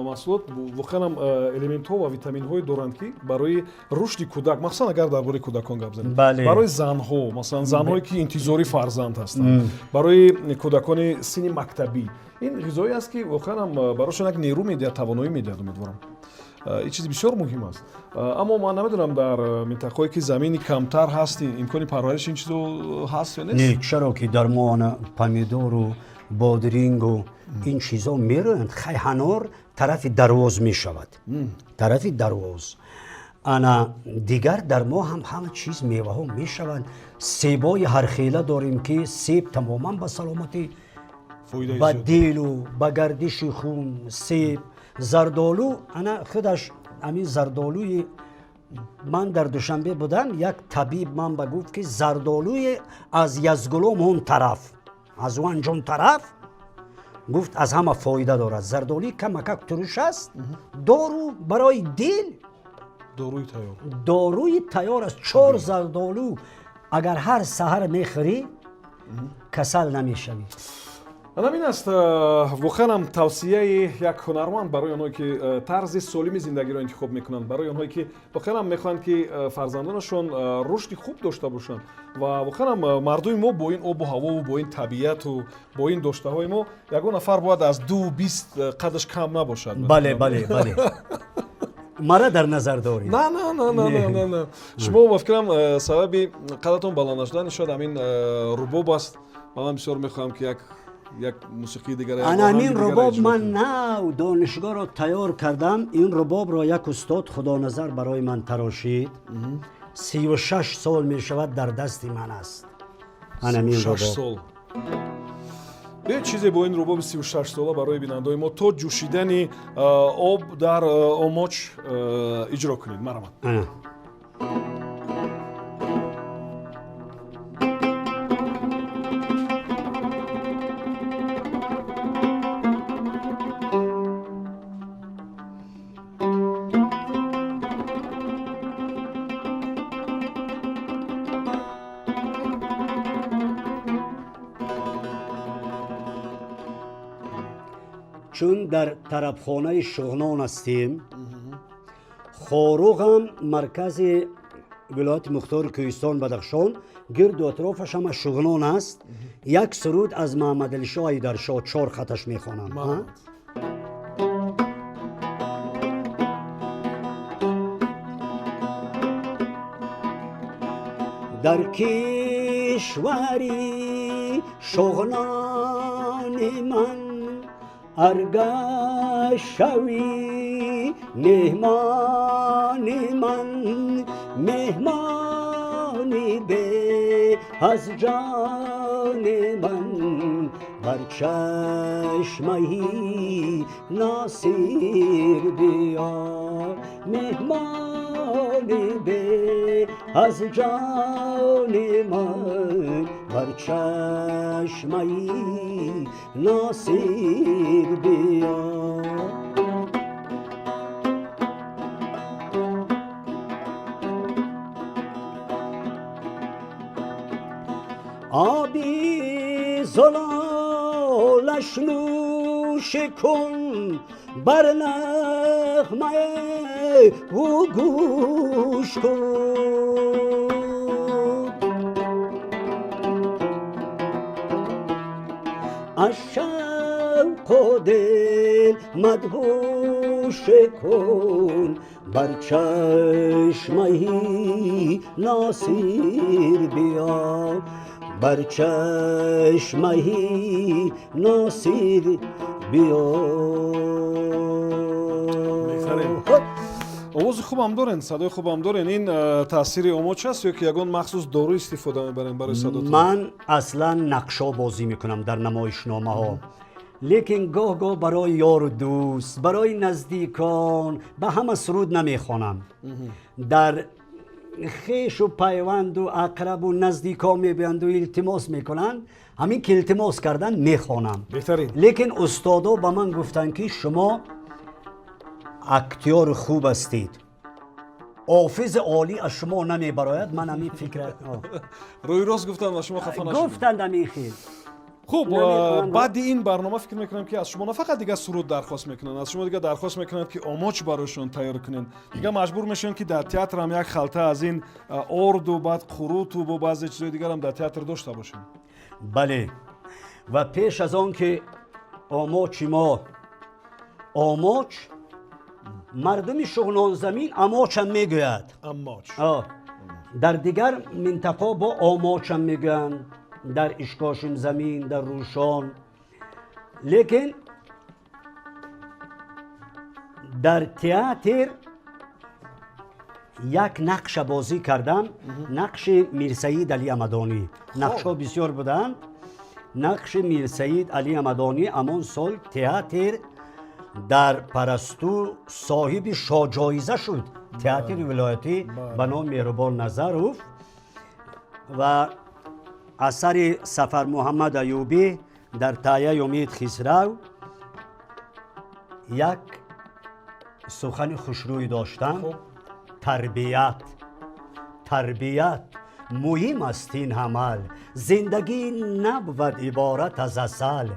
маҳсулот воқеан ҳам элементҳо ва витаминҳое доранд, ки барои рушди кӯдак, махсусан агар дар бораи кӯдакон гап занем, барои занҳо, масалан, занҳое ки интизори фарзанд ҳастанд, барои кӯдакони синни мактабӣ, ин ғизое аст, ки воқеан ҳам барошон як нерӯ медиҳад, тавоноӣ медиҳад. Умедворам, ин чизи бисёр муҳим аст. Аммо ман намедонам, дар минтақаҳое ки замини камтар ҳаст, имкони парвариши ин чизо ҳаст ё нест. Не, чаро ки дар мо ана помидору бодирингу ин чизо мероянд. Хай, ҳанор тарафи Дарвоз мешавад, тарафи Дарвоз. Ана дигар дар мо ҳам ҳама чиз, меваҳо мешаванд. Себои ҳархела дорем, ки себ тамоман ба саломатӣ, фоидаи ба зиёд. дилу ба гардиши хун себ, зардолу, ана худаш ҳамин зардолуи ман дар Душанбе будам, як табиб ман ба гуфт, ки зардолуи аз Язгулом, он тараф, аз Ванҷон тараф, гуфт, аз ҳама фоида дорад. Зардолуи камакак туруш аст, дору барои дил. Доруи тайёр. Доруи тайёр аст. Чор зардолу агар ҳар саҳар мехӯрӣ, касал намешавӣ. Ҳамин аст, воқеан ҳам тавсияи як ҳунарманд барои онҳое ки тарзи солими зиндагиро интихоб мекунанд, барои онҳое ки воқеан ҳам мехоҳанд, ки фарзандонашон рушди хуб дошта бошанд. Ва воқеан ҳам мардуми мо бо ин обу ҳавову бо ин табиату бо ин доштаҳои мо ягон нафар бояд аз 2,20 қадаш кам набошад. Бале, мара дар назар дорӣ? На, на, на, на, на, на, на, шумо ба фикрам, сабаби қадатон баланд нашудани шояд ҳамин рубоб аст ва ман бисёр мехоҳам, ки як мусиқии дигар, як ана оҳанги ҳамин дигарро рубоб иҷро ман кунем. Нав донишгоҳро тайёр кардам, ин рубобро як устод Худоназар барои ман тарошид. 36 сол мешавад, дар дасти ман аст ана ҳамин 6 рубоб. сол. Биёед, чизе бо ин рубоби 36 сола барои бинандаои мо то ҷӯшидани об дар омоч иҷро кунед, марҳамат. Ана. Чун дар тарабхонаи Шуғнон ҳастем, Хоруғам маркази вилояти мухтори Кӯҳистон Бадахшон, гирду атрофаш ҳама Шуғнон аст, як суруд аз Маҳаммадалишоҳ Ҳайдаршоҳ, чор хаташ мехонам. Марҳамат. Дар кишвари Шуғнони ман аргашавӣ меҳмони ман, меҳмони бе аз ҷони ман, бар чашмаи Носир биё, меҳмони бе аз ҷони ман, бар чашмаи Носир биё. Оби зулолаш нӯш кун, бар нағмаи ӯ гӯш кун. Аз Шавқу дил мадҳуш кун, бар чашмаи Носир биё, бар чашмаи Носир биё. Беҳтарин. Овози хубам дорен, садои хубам дорен. Ин таъсири омоч аст ё ки ягон махсус дору истифода мебарем барои садотон? Ман аслан нақшо бозӣ мекунам дар намоишномаҳо, лекин гоҳ гоҳ барои ёру дӯст, барои наздикон ба ҳама суруд намехонам. Дар хешу пайванду ақрабу наздикон мебиянду илтимос мекунанд, ҳамин ки илтимос кардан, мехонам. Беҳтарин. Лекин устодо ба ман гуфтанд, ки шумо актёри хуб ҳастед, офизи олӣ аз шумо намебарояд. Ман ҳамин фикра Рӯи рост гуфтанд ва шумо хафа нашудед? Гуфтанд ҳамин хел. Хуб. Намехонам. Баъди ин барнома фикр мекунам, ки аз шумо на фақат дигар суруд дархост мекунанд, аз шумо дигар дархост мекунанд, ки омоч барояшон тайёр кунед. Дигар маҷбур мешаванд, ки дар театрам як халта аз ин орду, баъд қуруту бо баъзе чизои дигарам дар театр дошта бошем. Бале, ва пеш аз он ки омочи мо, омоч, мардуми Шуғнонзамин амочам мегӯяд. Амоч. Дар дигар минтақа бо омочам мегӯянд, дар Ишкошимзамин, дар Рӯшон. Лекин дар театр як нақша бозӣ кардам, нақши Мирсаид Али Амадонӣ. Нақшҳо бисёр буданд. Нақши Мирсаид Али Амадонӣ. Амон сол театр дар Парасту соҳиби шоҳҷоиза шуд, театри вилоятӣ ба номи Меҳрубон Назаров, ва асари Сафармуҳаммад Аюбӣ дар таҳияи Умид Хисрав. Як сухани хушрӯй доштам: тарбият, тарбият муҳим аст ин амал, зиндагӣ набвад иборат аз асал.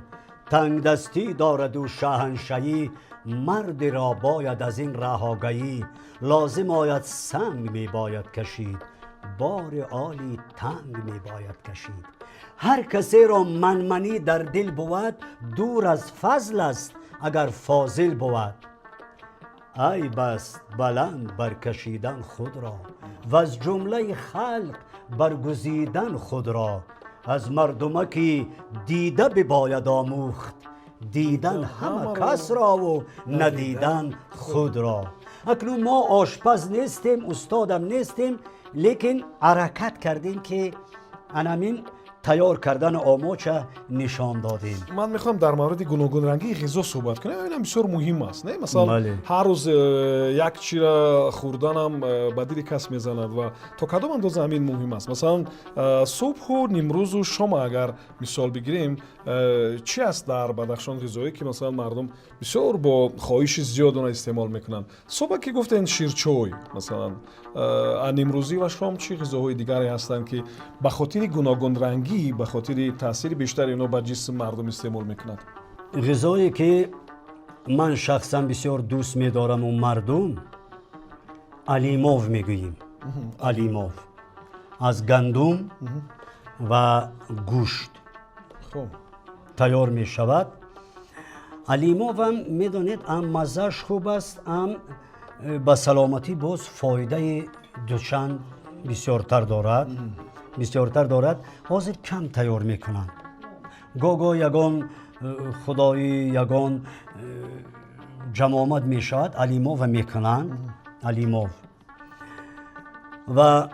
Тангдастӣ дораду шаҳаншаҳӣ, мардеро бояд аз ин раҳогаӣ. Лозим ояд, санг мебояд кашид, бори оли танг мебояд кашид. Ҳар касеро манманӣ дар дил бувад, дур аз фазл аст, агар фозил бувад. Айб аст баланд баркашидан худро ва аз ҷумлаи халқ баргузидан худро. Аз мардумаки дида бибояд омӯхт дидан ҳама касрову надидан худро. Акнун мо ошпаз нестем, устодам нестем, лекин ҳаракат кардем, ки анамин тайёр кардани омоча нишон додем. Ман мехоҳам дар мавриди гуногунрангии ғизо суҳбат кунем. Инам бисёр муҳим аст, не? Масалан, ҳар рӯз як чира хӯрданам ба дили кас мезанад. Ва то кадом андоза ҳамин муҳим аст? Масалан, субҳу нимрӯзу шома агар мисол бигирем, чӣ аст дар Бадахшон ғизое, ки масалан мардум бисёр бо хоҳиши зиёд онро истеъмол мекунанд? Субҳа ки гуфтен, ширчой масалан, нимрӯзӣ ва шом чӣ ғизоҳои дигаре ҳастанд, ки ба хотири гуногунрангӣ, ба хотири таъсири бештари онҳо ба ҷисм мардум истеъмол мекунад? Ғизое ки ман шахсан бисёр дӯст медораму мардум, алимов мегӯем. Алимов аз гандум ва гӯшт тайёр мешавад. Алимовам, медонед, ам маззааш хуб аст, ам ба саломатӣ боз фоидаи дучанд бисёртар дорад, бисёртар дорад. Ҳозир кам тайёр мекунанд. Гоҳ-гоҳ ягон худоӣ, ягон ҷамъомад мешавад, алимова мекунанд. Алимов ва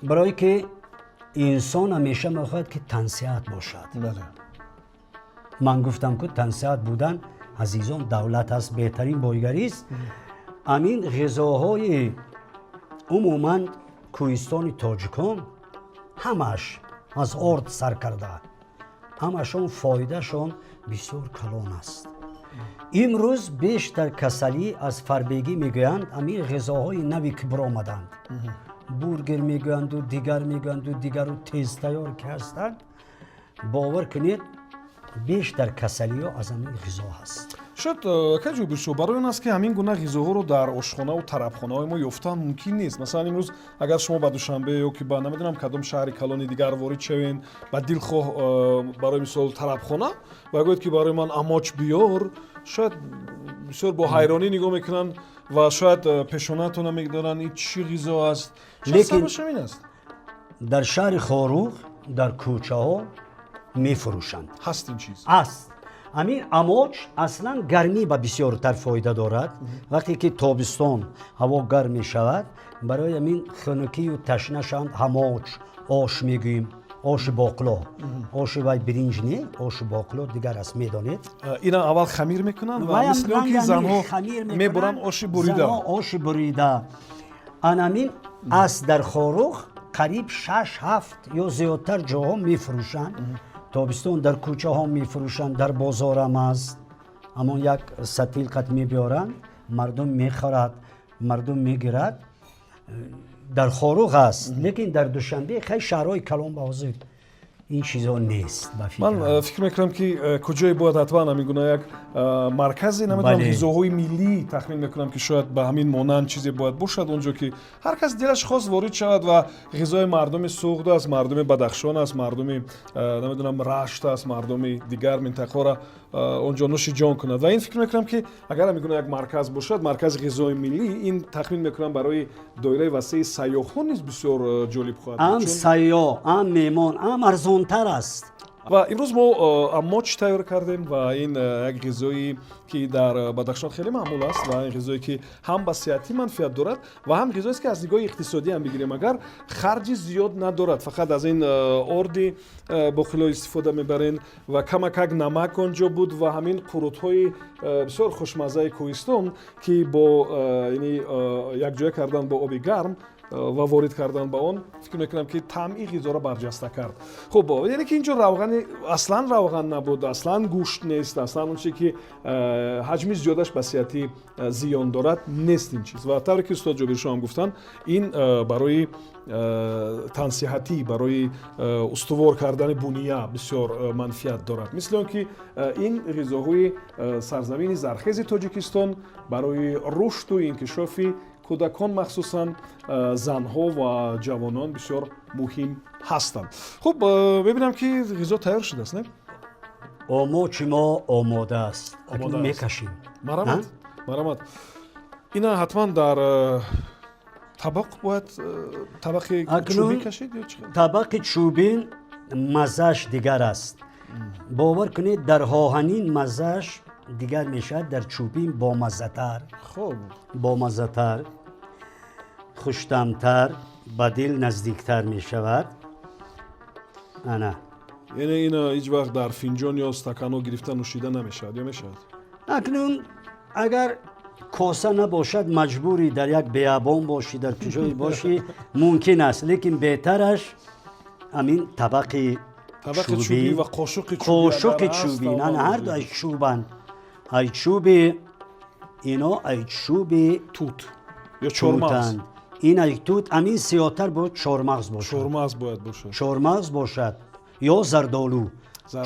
барое ки инсон ҳамеша мехоҳад, ки тансиҳат бошад. Ман гуфтам, ку тансиҳат будан, азизон, давлат аст, беҳтарин бойгарист. Амин ғизоҳои умуман кӯҳистони тоҷикон ҳамаш аз орд сар карда, ҳамашон фоидаашон бисёр калон аст. Имрӯз бештар касалӣ аз фарбегӣ мегӯянд, ҳамин ғизоҳои нави ки биромаданд, бургер мегӯянду дигар мегӯянду дигару тезтайёр ки ҳастанд, бовар кунед, бештар касалиҳо аз ҳамин ғизо ҳаст. Шояд, акай Ҷобиршоҳ, барои он аст, ки ҳамин гуна ғизоҳоро дар ошхонаву тарабхонаҳои мо ёфтан мумкин нест. Масалан, имрӯз агар шумо ба Душанбе ё ки ба намедонам кадом шаҳри калони дигар ворид шавен, ба дилхоҳ, барои мисол, тарабхона ва гӯед, ки барои ман амоч биёр, шояд бисёр бо ҳайронӣ нигоҳ мекунанд ва шояд пешонаатона медонанд, ин чӣ ғизо аст. Лекин ҳамин аст. Дар шаҳри Хоруғ дар кӯчаҳо мефурӯшанд. Ҳаст ин чиз? Аст. Ҳамин амоч аслан гармӣ ба бисёртар фоида дорад. Вақте ки тобистон ҳаво гарм мешавад, барои ҳамин хунукию ташна шаванд, ҳамоч ош мегӯем, оши боқло, оши вай биринҷ не, оши боқло дигар аст, медонед. Ина аввал хамир мекунанд ва мисли он ки занҳо мебуранд оши бурида. Оши бурида. Анамин аст, дар Хоруғ қариб шаш, ҳафт ё зиёдтар ҷоҳо мефурӯшанд. Тобистон дар кӯчаҳо мефурӯшанд, дар бозорам аст. Ҳамон як сатил қат мебиёранд, мардум мехӯрад, мардум мегирад. Дар Хоруғ аст, лекин дар Душанбе, хай, шаҳрҳои калон ба ҳозир ин чизо нест. Ман фикр мекунам, ки куҷое бояд ҳатман ҳамин гуна як марказе, намедонам, ғизоҳои миллӣ, тахмин мекунам, ки шояд ба ҳамин монанд чизе бояд бошад он ҷо, ки ҳар кас дилаш хост ворид шавад ва ғизои мардуми Суғд аст, мардуми Бадахшон аст, мардуми, намедонам, Рашт аст, мардуми дигар минтақаро он ҷо нӯши ҷон кунад. Ва ин фикр мекунам, ки агар ҳамин гуна як марказ бошад, маркази ғизои миллӣ, ин тахмин мекунам, барои доираи васеи сайёҳон низ бисёр ҷолиб хоҳад. Ам сайёҳ, ам меҳмон, ам арзонтар аст. Ва имрӯз мо амоч тайёр кардем ва ин як ғизое, ки дар Бадахшон хеле маъмул аст, ва ин ғизое, ки ҳам ба сиҳатӣ манфиат дорад ва ҳам ғизоест, ки аз нигоҳи иқтисодӣ ҳам бигирем, агар харҷи зиёд надорад. Фақат аз ин орди боқило истифода мебарен ва камакак намак он ҷо буд ва ҳамин қурутҳои бисёр хушмаззаи кӯҳистон, ки бо яъне якҷоя кардан бо оби гарм ва ворид кардан ба он, фикр мекунам, ки таъми ғизоро барҷаста кард. Хуб, яъне ки инҷо равғани, аслан равған набуд, аслан гӯшт нест, аслан он чизе, ки ҳаҷми зиёдаш ба сиҳатӣ зиён дорад, нест ин чиз. Ва тавре ки устод Ҷобиршоҳ ҳам гуфтанд, ин барои тансиҳатӣ, барои устувор кардани буния бисёр манфиат дорад. Мисли он ки ин ғизоҳои сарзамини зархези Тоҷикистон барои рушду инкишофи кӯдакон, махсусан занҳо ва ҷавонон, бисёр муҳим ҳастанд. Хуб, мебинам, ки ғизо тайёр шудааст, не? Омочи мо омода аст, акнун мекашем. Марамат, марамат. Ина ҳатман дар табақ бояд, табақи чӯбӣ кашид ё чӣ? Табақи чӯбин маззааш дигар аст, бовар кунед, дар оҳанин маззааш дигар мешавад, дар чӯбин бомаззатар. Хуб. Бомаззатар, хуштамтар, ба дил наздиктар мешавад. Ана. Яъне ина ҳеҷ вақт дар финҷон ё стаканҳо гирифта нӯшида намешавад ё мешавад? Акнун агар коса набошад, маҷбурӣ, дар як биябон бошӣ, дар куҷое бошӣ, мумкин аст, лекин беҳтараш ҳамин табақи табақи чӯбӣ ва қошуқи қошуқи чӯбӣ. Ана, ҳарду ай чӯбанд, ай чӯби ино, ай чӯби тут ё чормағз. Ин ай тут, ҳамин сиёҳтар бояд чормағз бошад. Чормағз бояд бошад. Чормағз бошад ё зардолу,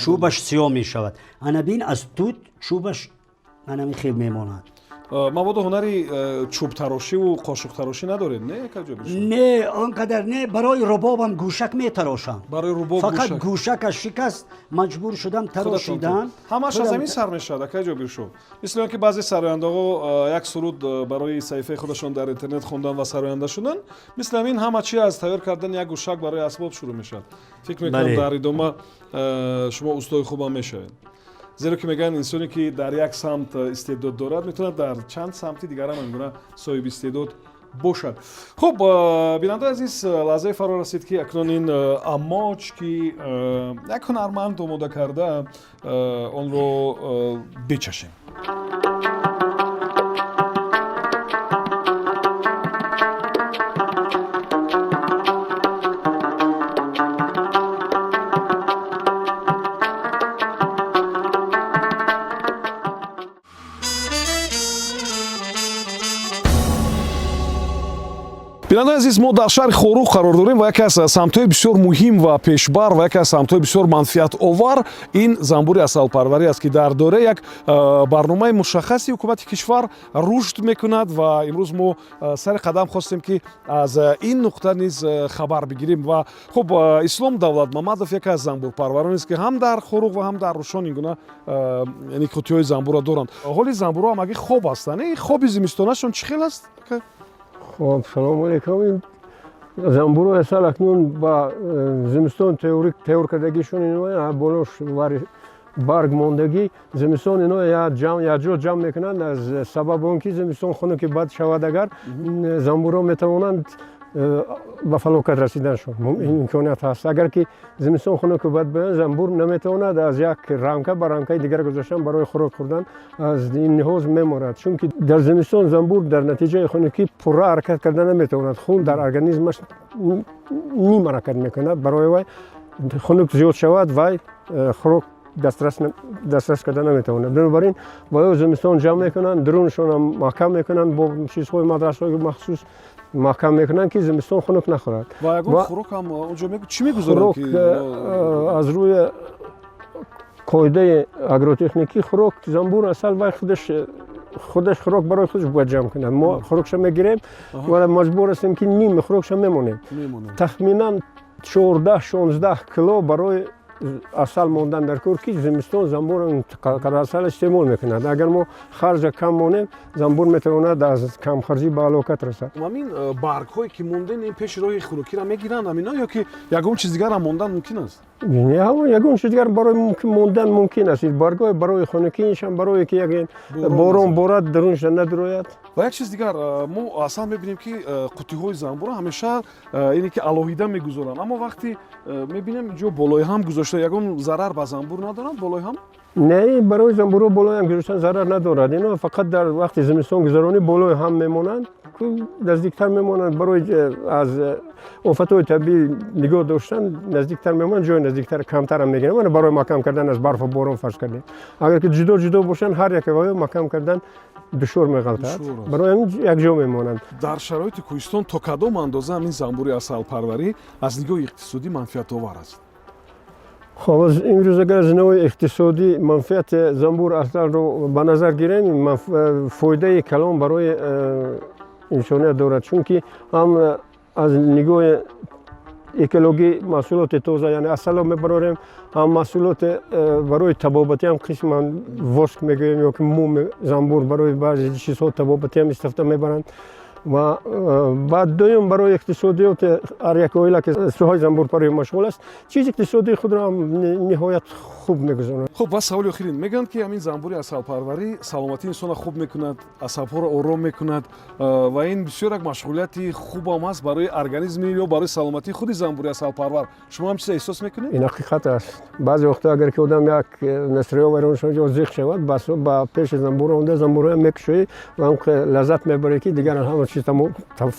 чӯбаш сиёҳ мешавад. Ана бин, аз тут чӯбаш анами хел мемонад. Мабодо ҳунари чӯбтарошиву қошуқтарошӣ надоред, не, акаҷо? Не, он қадар не. Барои рубобам гӯшак метарошам. Барои рубоб? Фақат гӯшакаш шикаст, маҷбур шудам тарошидан. Ҳамаш аз ҳамин сар мешавад, акаи Ҷобиршоҳ. Мисли он ки баъзе сарояндаҳо як суруд барои саҳифаи худашон дар интернет хондан ва сароянда шуданд, мисли ҳамин ҳама чи аз тайёр кардани як гӯшак барои асбоб шурӯъ мешавад. Фикр мекунам, дар идома шумо устои хубам мешавед, зеро ки мегӯянд, инсоне, ки дар як самт истеъдод дорад, метавонад дар чанд самти дигарам ин гуна соҳиби истеъдод бошад. Хуб, бинандаи азиз, лаҳзаи фаро расид, ки акнун ин амоч, ки як ҳунарманд омода карда, онро бичашем. Бинандаи азиз, мо дар шаҳри Хоруғ қарор дорем ва яке аз самтҳои бисёр муҳим ва пешбар ва яке аз самтҳои бисёр манфиатовар ин занбури асалпарварӣ аст, ки дар доираи як барномаи мушаххаси ҳукумати кишвар рушд мекунад. Ва имрӯз мо сари қадам хостем, ки аз ин нуқта низ хабар бигирем. Ва хуб, Ислом Давлатмамадов яке аз занбурпарваронест, ки ҳам дар Хоруғ ва ҳам дар Рушон ин гуна, яъне қуттиҳои занбурро доранд. Ҳоли занбурҳо ҳамагӣ хоб ҳастанд. Хоби зимистонашон чӣ хел аст? Хоб, салому алейкум. Ин занбуро асал акнун ба зимистон тайёр кардагишон, ино болош барг мондагӣ. Зимистон ино якҷо ҷамъ мекунанд, аз сабаби он ки зимистон хунуки бад шавад, агар занбуро метавонанд ба фалокат расиданшон имконият ҳаст. Агар ки зимистон хунуки бад бояд, занбур наметавонад аз як рамка ба рамкаи дигар гузаштан барои хӯрок хӯрдан, аз ин лиҳоз меморад. Чунки дар зимистон занбур дар натиҷаи хунукӣ пурра ҳаракат карда наметавонад, хун дар организмаш ним ҳаракат мекунад. Барои вай хунук зиёд шавад, вай хӯрок дастрас карда наметавонад. Бинобар ин ваё зимистон ҷамъ мекунанд, дуруншонам маҳкам мекунанд, бо чизҳои мадрасҳои махсус маҳкам мекунанд, ки зимистон хунук нахӯрад. Ва ягон хӯрок ҳам онҷо чӣ мегузоранд? Хӯрок аз рӯи қоидаи агротехникӣ, хӯрок занбур асал вай худаш хӯрок барои худаш бояд ҷамъ кунад. Мо хӯрокша мегирем ва маҷбур ҳастем, ки ними хӯрокша мемонем. Тахминан 14-16 кило барои асал мондан дар кор, ки зимистон занбур қадар асал истеъмол мекунад. Агар мо харҷа кам монем, занбур метавонад аз камхарҷӣ ба ҳалокат расад. Ҳамин баргҳое ки монден, ин пеши роҳи хунукиро мегиранд ҳамино ё ки ягон чиз дигарам мондан мумкин аст? Ягон чиз дигар барои мондан мумкин аст. Баргҳои барои хунукӣ, иншам барое ки як борон борад, дарунша надурояд. Ва як чиз дигар, мо аслан мебинем, ки қуттиҳои занбура ҳамеша ине ки алоҳида мегузоранд, аммо вақте мебинем, инҷо болои ҳам гузошта, ягон зарар ба занбур надоранд болои ҳам? Не, барои занбурҳо болои ҳам гузоштан зарар надорад. Ино фақат дар вақти зимистон гузаронӣ болои ҳам мемонанд, наздиктар мемонанд, барои аз офатҳои табиӣ нигоҳ доштан наздиктар мемонанд, ҷои наздиктар камтарам мегиранд. Мана, барои маҳкам кардан аз барфу борон фарз кардем, агар ки ҷудо ҷудо бошанд, ҳар яке ваё маҳкам кардан душвор меғалтад, барои ҳамин якҷо мемонанд. Дар шароити кӯҳистон то кадом андоза ҳамин занбури асалпарварӣ аз нигоҳи иқтисодӣ манфиатовар аст? Хоб, имрӯз агар аз навои иқтисодӣ манфиати занбур асалро ба назар гирем, фоидаи калон барои инсоният дорад, чунки ҳам аз нигоҳи экологӣ маҳсулоти тоза, яъне асало мебарорем, ҳам маҳсулоти барои табобатӣ ҳам қисман воск мегӯем ё ки муми занбур барои баъзе чизҳо табобатӣ ҳам истифода мебаранд. Ва баъд дуюм, барои иқтисодиёти ҳар як оила, ки соҳаи занбурпарварӣ машғул аст, чизи иқтисодии худро ҳам ниҳоят хуб мегузаронад. Хуб, ва саволи охирин. Мегӯянд, ки ҳамин занбури асалпарварӣ саломатии инсонро хуб мекунад, асабҳоро ором мекунад ва ин бисёр як машғулияти хубам аст барои организми ё барои саломатии худи занбури асалпарвар. Шумо ҳам чиза эҳсос мекунед? Ин ҳақиқат аст. Баъзе вақто, агар ки одам як настроение вайрон шавад ё зиқ шавад, ба пеши занбур омда, занбурҳоям мекушоӣ ва ҳам лаззат мебарӣ, ки дигар ҳама чиз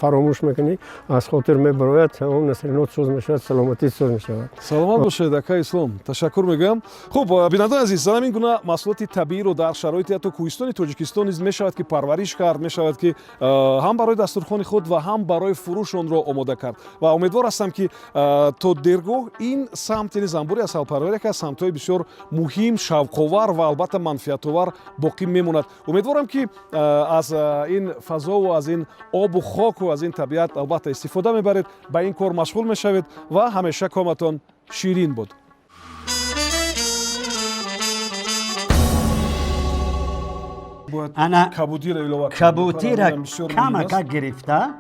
фаромӯш мекунӣ, аз хотир мебарояд, он настроение соз мешавад, саломатӣ соз мешавад. Саломат бошед, ака Ислом, ташаккур мегӯям. Хуб, бинандагони азиз, ҳамин гуна маҳсулоти табииро дар шароити ҳатто кӯҳистони Тоҷикистон низ мешавад ки парвариш кард, мешавад ки ҳам барои дастурхони худ ва ҳам барои фурӯш онро омода кард. Ва умедвор ҳастам, ки то дергоҳ ин самт, яъне занбури асалпарварӣ, яке аз самтҳои бисёр муҳим, шавқовар ва албатта манфиатовар боқӣ мемонад. Умедворам, ки аз ин фазову аз ин обу хоку аз ин табиат албатта истифода мебаред, ба ин кор машғул мешавед ва ҳамеша коматон ширин буд. Ана. Кабудиро илова. Кабутира камака гирифта,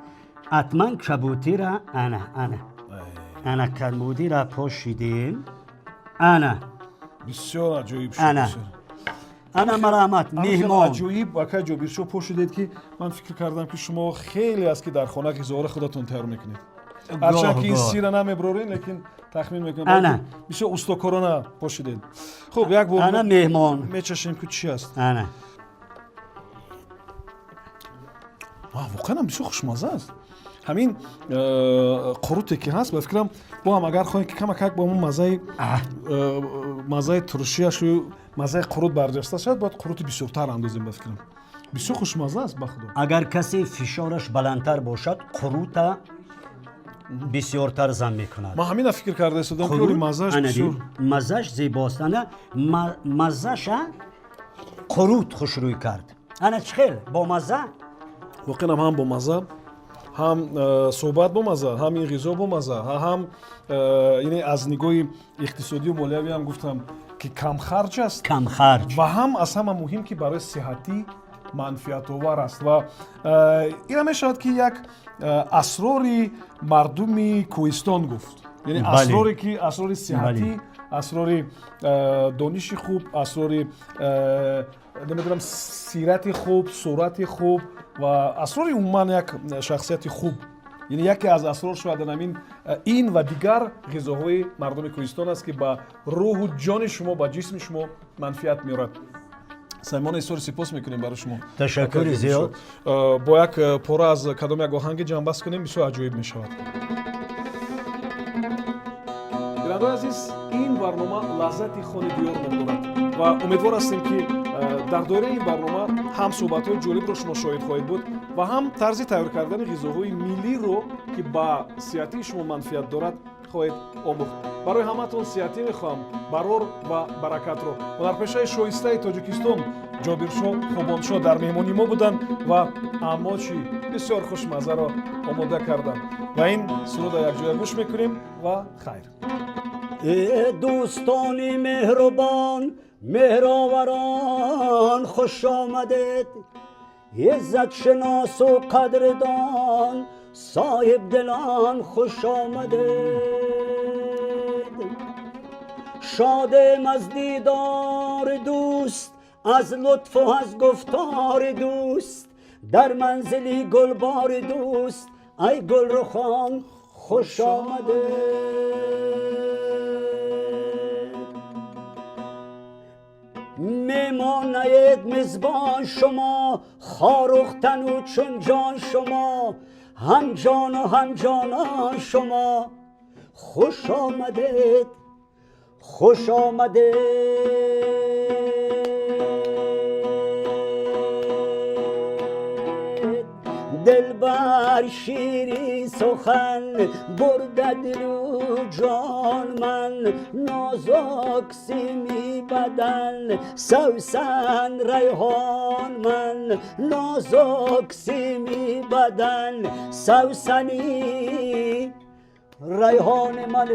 ҳатман кабутира, ана, ана, ана, кабудира пошидем, ана. Бисёр аҷоиб шуд. Ана, ана, марамат, меҳмон. Аҷоиб, ака Ҷобиршо, пошидед, ки ман фикр кардам, ки шумо хеле аст, ки дар хона ғизоҳоро худатон тайёр мекунед. Ҳарчанд ки ин сира намеброрен, лекин тахмин мекунам. Ана. Бисёр устокорона пошидед. Хуб, як бор Ана, меҳмон. мечашем, ки чӣ аст. Ана. Воқеан бисёр хушмаза аст. Ҳамин қуруте ки ҳаст, ба фикрам, бо ҳам агар хоҳем, ки камакак бо ҳамон мазаи туршияшу мазаи қурут барҷаста шавад, бояд қурути бисёртар андозем, ба фикрам. Бисёр хушмазза аст, ба худо. Агар касе фишораш баландтар бошад, қурута бисёртар зам мекунад. Ман ҳамина фикр карда истодам, ки оли маззааш бисёр. Маззаш зебост. Ана маззаша қурут хушрӯй кард. Ана чӣ хел бомазза? Воқеан ҳам бомазза, ҳам суҳбат бомазза, ҳам ин ғизо бомазза, ҳам яъне аз нигоҳи иқтисодию молиявӣ ҳам гуфтам, ки камхарҷ аст. Камхарҷ. Ва ҳам аз ҳама муҳим, ки барои сиҳатӣ манфиатовар аст. Ва ина мешавад, ки як асрори мардуми кӯҳистон гуфт, яъне асроре, ки асрори сиҳатӣ, асрори дониши хуб, асрори намедонам, сирати хуб, сурати хуб ва асрори умуман як шахсияти хуб. Яъне яке аз асрор шояд ҳамин ин ва дигар ғизоҳои мардуми кӯҳистон аст, ки ба рӯҳу ҷони шумо, ба ҷисми шумо манфиат меорад. Самимона изҳори сипос мекунем барои шумо. Ташаккури зиёд. Бо як пора аз кадом як оҳанги ҷамъбаст кунем, бисёр аҷоиб мешавад. Бинандаои азиз, ин барнома «Лаззати хони диёр» ном дорад ва умедвор ҳастем, ки дар доираи ин барнома ҳам суҳбатҳои ҷолибро шумо шоҳид хоҳед буд ва ҳам тарзи тайёр кардани ғизоҳои миллиро, ки ба сиҳатии шумо манфиат дорад, хоҳед омӯхт. Барои ҳаматон сиҳатӣ мехоҳам, барор ва баракатро. Ҳунарпешаи шоистаи Тоҷикистон Ҷобиршоҳ Хубоншоҳ дар меҳмонии мо буданд ва амочи бисёр хушмаззаро омода карданд ва ин суруда якҷоя гӯш мекунем ва хайр. Э дӯстони меҳрубон, меҳроварон, хуш омадед. Иззатшиносу қадрдон, соҳибдилон, хуш омадед. Шодем аз дидори дӯст, аз лутфу аз гуфтори дӯст, дар манзили гулбори дӯст. Ай гулрухон, хуш омадед. Мемонаед мизбон шумо, хорухтану чун ҷон шумо, ҳам ҷону ҳам ҷонон шумо, хуш омадед, хуш омадед. Дилбар шири сухан бурда дилу ҷон ман, нозук сими бадан, савсан райҳон ман, нозук сими бадан, савсани райҳони ман.